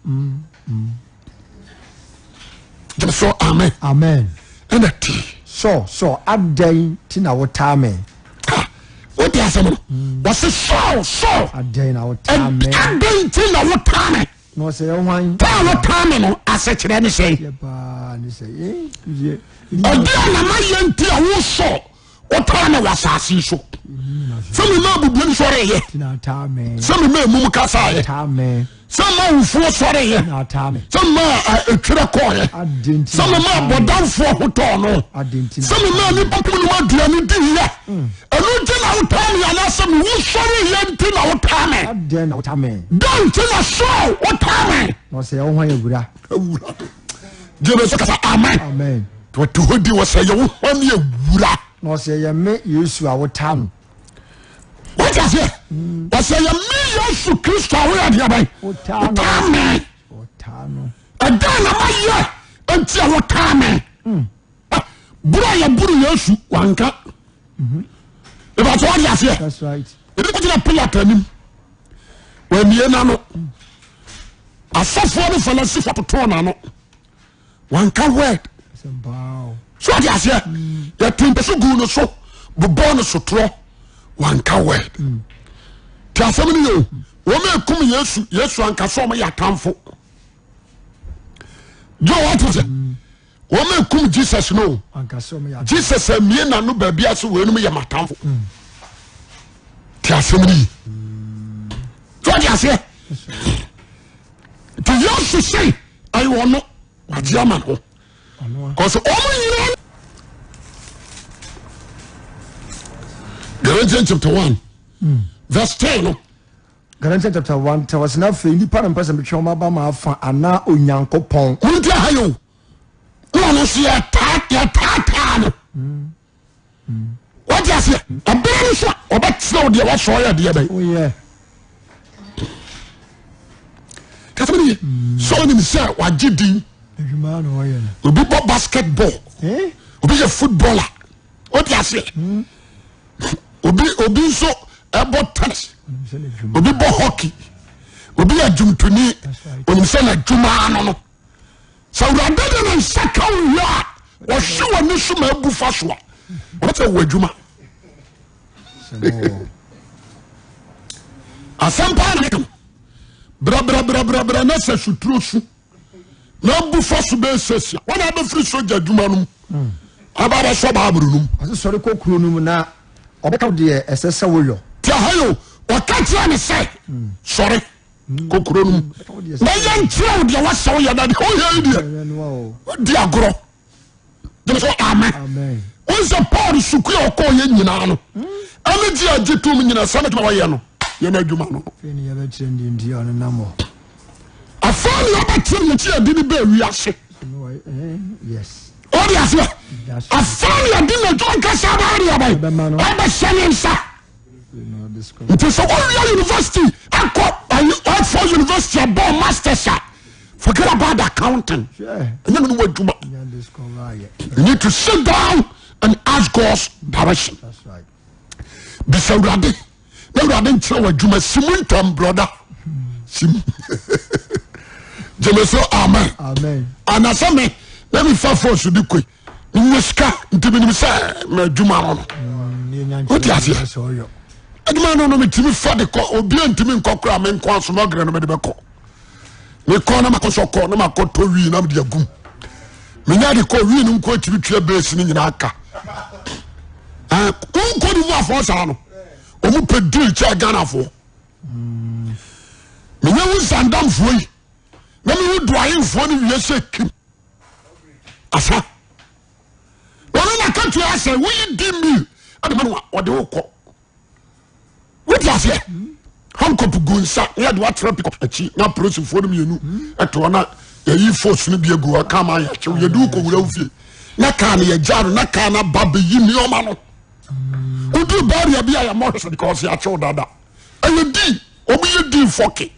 Gyeme so amen. Amen. Ɛna tee. Saul, Saul, adɛn ti na wotaa me? Ah, wote asɛm no? Wɔse Saul, Saul. Adɛn na wotaa me? Adɛn ti na wotaa me? Na ɔsɛ yɛ hwan? Taa wotaa me no asekyerɛ ne sɛn? Yɛ paa ne sɛ, eh, yɛ. Ɛdeɛ na ma yɛ nti a wo Saul wotaa me wɔ asase yi so? Sɛ me ma abubiem sɔreyɛ. Sɛ me ma emum kasaeɛ. Sɛ ma awufoɔ sɔreyɛ. Sɛ ma etwerɛ kɔɔyɛ. Sɛ me ma abɔdamfoɔ ho tɔɔ no. Sɛ me ma nipa pum aduane diiɛ. Ɛno nti na wotaa me anaasɛ me wu sɔreyɛ nti na wotaa me? Dɛn nti na Saul wotaa me? Awura. Gyeme so kasa amen. Wɔte hɔ di wɔ sɛ yɛ wo hɔ ne awura. Na ɔsɛ yɛ me Yesu a wotaa no. Wote aseɛ? Ɔsɛ yɛ me Yesu Kristo a woyɛ deɛ bɛn? Wotaa me. Ɛdɛn na mayɛ nti a wotaa me? Buru a yɛburu Yesu wanka. Ìbàtí wọ́n di aseɛ. Ebi kò gyina Pilate anim. Wàmie n'ano. Asɔfoɔ ne Farisifoɔ totoo n'ano. Wanka word. So ɔde aseɛ yɛte mpɛso gu no so bobɔɔ no sotorɔ wanka word. Te asɛm no yɛ o. Wɔn a ekum Yesu Yesu ankasa wɔn yɛ atamfo. Joe wate sɛ wɔn a ekum Jesus no Jesus amie n'ano baabi ase wɔn enum yɛ matamfo. Te asɛm no yi. So ɔde aseɛ te Yesu se ɛyɛ ɔno wagye ama no kɔsɛ wɔn nyinaa. Galatians chapter 1 verse 10 no. Galatians chapter 1 tɛ wɔsɛ na afei nnipa na mpɛ sɛ metwe wɔn aba ma afa anaa Onyankopɔn. Wɔn ti aha yɛ o. Na ɔno nso yɛtaataa no. Wɔte aseɛ ɛbɛrɛ no so a ɔbɛkyerɛ wo deɛ wɔsɔ yɛ deɛ bɛn. Kasa mi ye sɛ ɔnim sɛ wagye din. Obi bɔ basketball. Eh? Obi yɛ footballer. Wɔte aseɛ. Hmm. Obi obi nso ɛbɔ tennis. Obi bɔ hockey. Obi yɛ dwomtoni. Onim sɛ n'adwuma ano no. Sɛ awurade de ne nsa ka wo wie a ɔhwe w'ani so ma abu fa so a ɔbɛsɛ wɔ adwuma asɛm paa na meka no brɛbrɛbrɛbrɛbrɛ na sɛ suturo su na abu fa so bɛyɛ sɛsia wɔn a bɛfiri sogya adwuma no mu aba bɛsɔ baabolo no mu. Ɔsɛ sɔre kɔ kuro no mu na ɔbɛka deɛ ɛsɛ sɛ woyɔ. Tí a ha yi o ɔka kyerɛ ne sɛ sɔre. kɔ kuro no mu na yɛnkyerɛ wo deɛ wasɛ woyɛ na deɛ woyɛ yi deɛ wodi agorɔ gyeme so amen wọ́n sɛ Paul sukuu a ɔkɔɔ yɛ nyinaa no ɛne gye a gye tom nyinaa sɛ n'adwuma wɔyɛ no yɛ n'adwuma no afei ne yɛbɛkyerɛ ne nti yɛde ne bɛɛ wiase ɔde aseɛ afei ne yɛde n'adwuma nkasa bɛyɛ deɛ bɛyɛ ɛbɛhyɛ ne nsa Nti sɛ wowia university akɔ Oxford University abɔ masters a forget about accounting. Ɛnyɛ no no adwuma. You need to sit down and ask God's direction. Bisa Awurade na Awurade nkyerɛ wɔ adwuma si mu ntɛm brɔda. Si mu. Gyeme so amen. Anasɛ me na mefa phone so de koi. menya sika nti menim sɛ m'adwuma no no wote aseɛ adwuma no no metumi fa de kɔ obi a ntumi nkɔ koraa me nko asomɔgerɛ no mede bɛkɔ mekɔ na makɔ sɛ kɔ na makɔtɔ wii na mede agum menya de kɔ wii no nko atumi tua base no nyinaa ka wonkɔ de vuafoɔ saa no ɔmu pɛ deal kyɛ Ghanafoɔ menya wo nsandamfoɔ yi na mewo duayenfoɔ no wie sɛ kim asa ɔno na katua asɛ woyi di mil ɛde ma no a ɔde wo kɔ wodi aseɛ hankɔp gu nsa na yɛde watena pikɔp akyi na apolisifoɔ no mmienu ɛtoɔ na yɛyi force no bi agu hɔ kaa ma yɛakyew yɛde wo kɔwura wo fie na kaa no yɛgya no na kaa no aba bɛyi nneɛma no. Woduru barrier bi a yɛmmɔ hwɛ because yɛakyew dada. Ɛyɛ di wɔn yɛ di fɔke.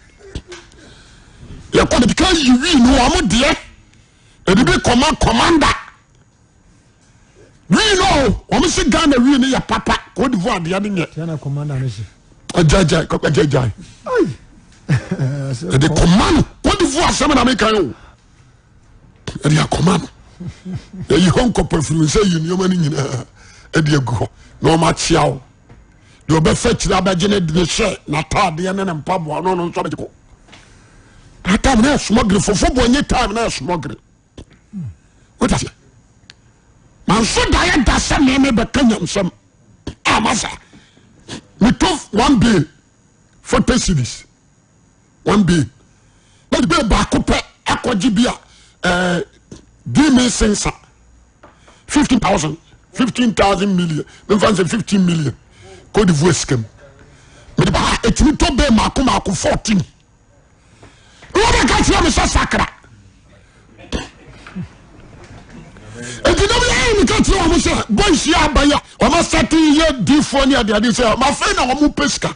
Yɛkɔ de ka yi wii no wɔn deɛ ɛde bi kɔma commander. Wii no wɔn si Ghana wii no yɛ papa Cote d'Ivoire deɛ no nyɛ. Ɛgyaagyaa ɛgyaagyaa. Ɛde kɔma no Cote d'Ivoire asɛm na meka yi o. Ɛde akɔma no. Ɛyi hɔ nkɔpɔ firi sɛ yi nneɛma no nyinaa ɛde agu hɔ na wɔn akyea wo. Deɛ ɔbɛfa akyire abɛgye ne de hyɛ n'ataadeɛ ne ne mpaboa no ɔno nso abɛgye kɔ. That time na yɛ smɔgere fofo bɔ nye time na yɛ smɔgere. Wote aseɛ? Manso daeɛ da sɛ meme bɛka nyamsɛm a masa meto one bill 40 cedis one bill na bill baako pɛ akɔgye bi a ɛɛ di me sensa 15,000 15,000 million memfa nsɛ 15 million Cote d'Ivoire sika mu mede ba ha ɛtumi tɔ bill maako maako 14 wọ́n bɛ kyerɛ mi sɛ sakra nti dɛm yɛ ayɛ mi ka kyerɛ wɔn sɛ boys yɛ aba yi a wɔn asate yɛ diifoɔ ne adeade sɛ wɔn afei na wɔn pɛ sika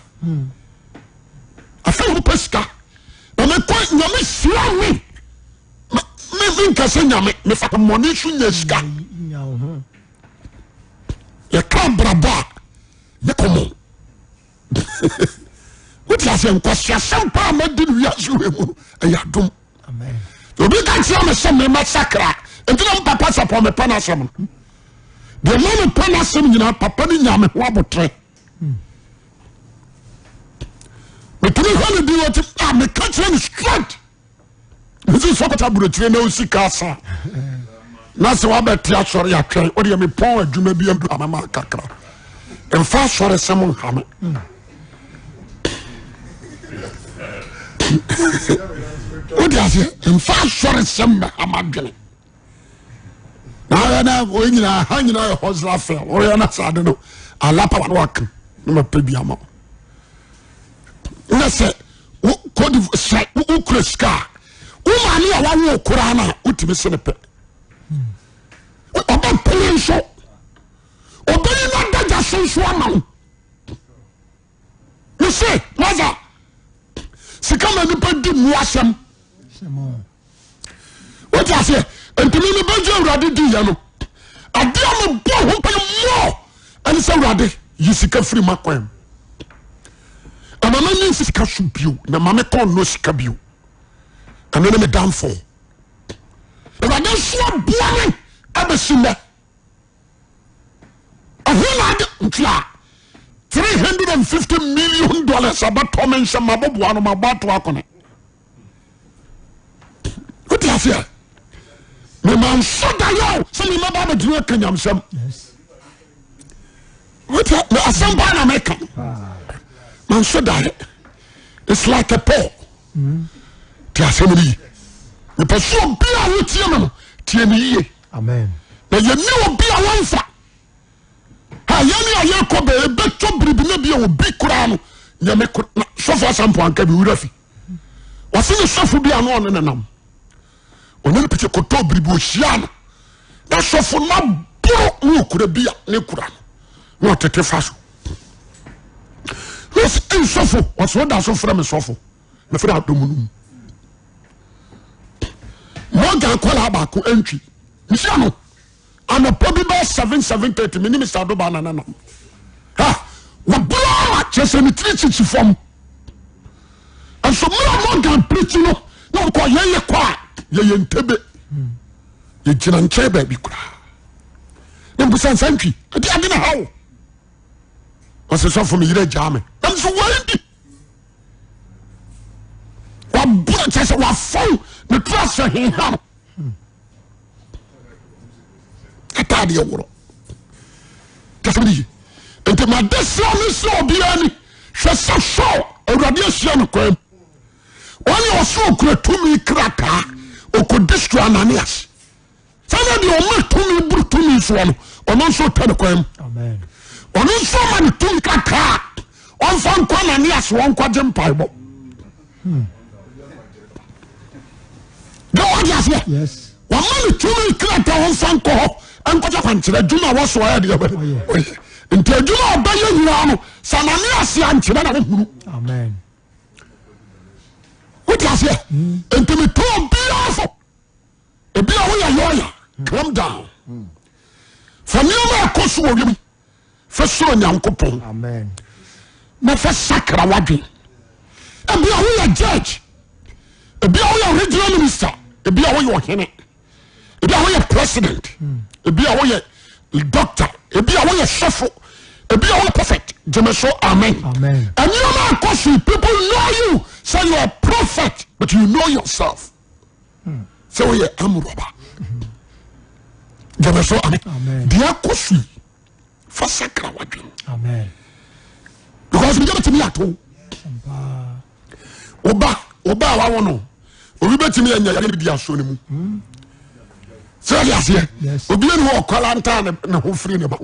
afei wɔn pɛ sika na mɛ kɔ nyame hyira mi mi mi nkasa nyame mi fa mɔni so nya sika yɛ ka abrabɔ a ne kɔmɔ. Wote aseɛ? Nkwaseasɛm paa madi no wiase wei mu no ɛyɛ adom. Obi ka kyerɛ me sɛ mema sakra nti na mpapa sapɔ mepɛ no asɛm no deɛ ma mepɛ no asɛm nyinaa papa no nya me ho abotrɛ. Metumi hwɛ no bi wɔte a meka kyerɛ no straight mesi sɛ kɔta aburokyire na osi kaa sa na sɛ wabɛte asɔre atwɛn o deɛ mepɔn adwuma bi adu amama kakra mfa asɔre sɛm nha me wode aseɛ mfa asɔre sɛm mɛha madwene na ayɛ na wɔn nyinaa ha nyinaa yɛ hɔsra fɛ wɔyɛ na saa de no alapa wa waka na ma pɛ bi ama na sɛ kɔdi sɛ wokura sika a wo maame a wawo koraa no a wotumi se ne pɛ ɔbɛ pene nso ɔbɛyi no adagya so nso ama wo mese masa sika ma nipa di mu asɛm wote aseɛ ntumi mi bɛgye awurade di yɛ no adeɛ a mebɔ ho mpaeɛ mmɔ ɛne sɛ awurade yi sika firi m'akwan mu ɛma m'ani nsi sika so bio na ma me kɔn nnɔ sika bio ɛno ne me downfall awurade nso aboa me abɛsi nnɛ ɛho na ade nti a $350 million abɛtɔ me nsɛm mabɔboa no mabɔ ato akɔne wote aseɛ mema nso da yɛ o sɛ mema ba bɛgyina aka nyamsɛm wote asɛm paa na meka manso da yɛ it's like a paul te asɛm no yi mepɛ sɛ obi a wotie me no tie ne yie na yɛne obi a wɔmfa ha yɛne a yɛkɔ bɛ ɛbɛtɔ biribi na bi a obi koraa no nyame sɔfo asampo anka bi wura fi wɔse ne sɔfo bi a na ɔne nenam ɔne no pete kɔtɔ biribi ɔhyia no na sɔfo no aboro ne ɔkura bi a ne kura no na ɔtete fa so na ɔse ei sɔfo ɔse woda so frɛ me sɔfo mefrɛ adom no mu Morgan kɔla baako antwi mehyia no anɔpa bi bɛyɛ 7 7:30 me ne Mr. Adoba na nanam ha wɔboro ama kyerɛ sɛ ne tiri kyikyi fam nso mmerɛ Morgan pirikyi no na ɔkɔ yɛyɛ kɔ a yɛyɛ ntebe yɛgyina nkyɛn baabi koraa ne mbusa nsa ntwi ɛde ade na ha wo ɔsɛ sɔfo me yerɛ gyaa me nam so wɔn di waboro kyerɛ sɛ wafɔn ne tiri asɛ heha no ataadeɛ worɔ kasɛm de ye nti made sɛ ne sɛ obiara ni hwɛ sɛ Saul awurade ahyia no kwan mu wɔne ɔsɛ okura tumi krataa ɔkɔdi soro Ananias sɛdeɛ deɛ ɔma tumi boro tumi soɔ no ɔno nso tɛ ne kwan mu ɔno nso ɔma ne tumi krataa ɔmfa nkɔ Ananias wɔnkɔgye mpaebɔ de wade aseɛ wɔma ne tumi krataa ɔmfa nkɔ hɔ nkɔgye akwankyerɛ adwuma a wɔso ayɛ deɛ ɔyɛ. Nti adwuma a ɔbɛyɛ nyinaa no, sɛ Ananias ankyerɛ na wohunu. Amen. Wote aseɛ? Nti metu obiara fo. Ebi a woyɛ lawyer, calm down. Fa nneɛma a ɛkɔ so wɔ wiem fa suro Nyankopɔn. Amen. Na fa sakra w'adwen. Ebi a woyɛ judge, ebi a woyɛ regional minister, ebi a woyɛ ɔhene, ebi a woyɛ president, ebi a woyɛ doctor, ebi a woyɛ sɔfo, ebi a woyɛ prophet. Gyeme so amen. Amen. Nneɛma ɛkɔ so people know you say you are prophet but you know yourself. Sɛ woyɛ amurɔba. Gyeme so amen. Deɛ ɛkɔ so yi fa sakra w'adwene. Amen. Because biribi bɛtumi ato wo ba wo ba a wawo no obi bɛtumi anya yare bi di aso ne mu. Sɛ ɔde aseɛ obi ɛni hɔ ɔkɔla ntaa ne ho firi ne ba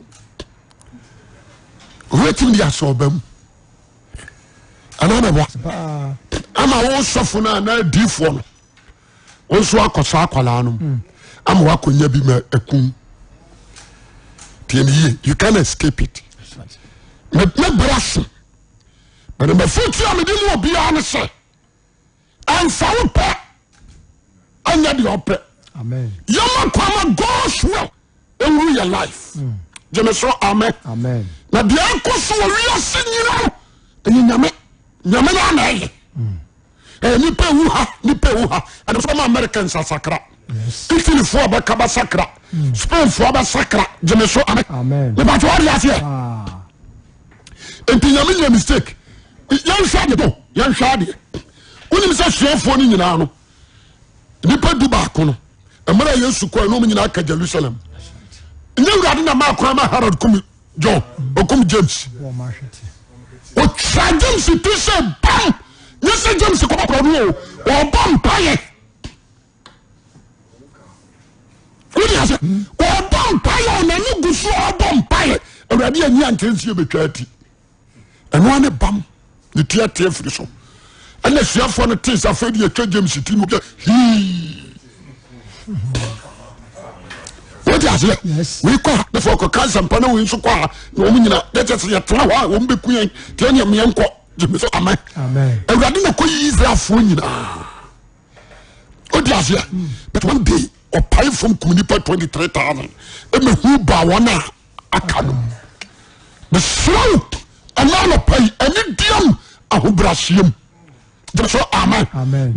obi bɛtumi di aso ɔba mu anaa na boa ama wo sɔfo no anaa diifoɔ no wo nso akɔsɔ akwadaa no mu ama wakɔnya bi ma akum tiɛ ne yie you can escape it me me bra so but mafotu a mede mu obiara ne sɛ ɛnfa wo pɛ ɛnyɛ deɛ ɔpɛ yɛma kwan ma God's will ɛwuru yɛ life mm. gyeme so amen na deɛ ɛkɔ so wɔ wiase nyina no ɛyɛ nyame nyame no ana ɛyɛ mm. ɛyɛ nipa ewu ha nipa ewu ha ɛna sɛ ɔma Americans asakra Italyfoɔ bɛka bɛsakra mm. Spainfoɔ bɛsakra gyeme so amen mepatɛ wɔde aseɛ ah. nti nyame nyɛ mistake yɛnhwɛ adeɛ no yɛnhwɛ adeɛ wonim sɛ suafoɔ no nyinaa no nipa du baako no mmerɛ Yesu kɔɛ no ɔmo nyinaa ka Jerusalem nyɛ wurade na maa kwan ma Herod kum John okum James ɔtwa James ti sɛ bam nyɛ sɛ James kɔbɔ korɔ no o ɔbɔ mpaeɛ wode ase ɔbɔ mpaeɛ ɔnani gu so ɔbɔ mpaeɛ awurade anyi ankyerɛ nsi yɛbɛtwa ati ɛno ane bam ne ti ate afiri so ɛna asuafoɔ no tee sɛ afei de yɛtwa James ti no hii wode aseɛ wei kɔ ha ne fɔ kɔka nsɛmpa na wei nso kɔ ha na wɔn nyina ne kyɛ sɛ yɛtena hɔ a wɔn bɛku yɛn tiɛ ne ɛmeɛ nkɔ gyeme so amen awurade na kɔyi Israelfoɔ nyinaa wode aseɛ but one day ɔpae fam kum nipa 23000 ɛmɛhu baa wɔn a aka no mesrɛ wo ɛna anɔpa yi ɛne diam ahobrɛaseɛ mu gyina so amen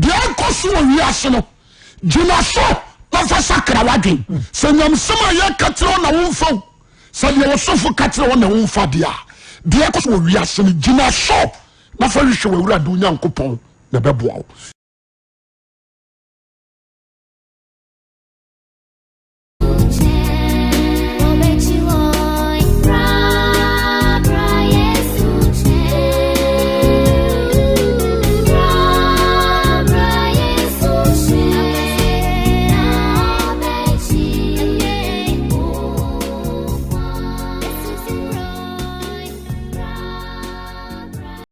deɛ ɛkɔ so wɔ wiase no gyina so na fa sakra w'adwen sɛ nyamsɛm a yɛka kyerɛ wo na womfa wo sɛ deɛ wɔsɔfo ka kyerɛ wo na womfa deɛ a deɛ ɛkɔ so wɔ wiase no gyina so na fa hwehwɛ w'awurade onyankopɔn na ɛbɛboa wo.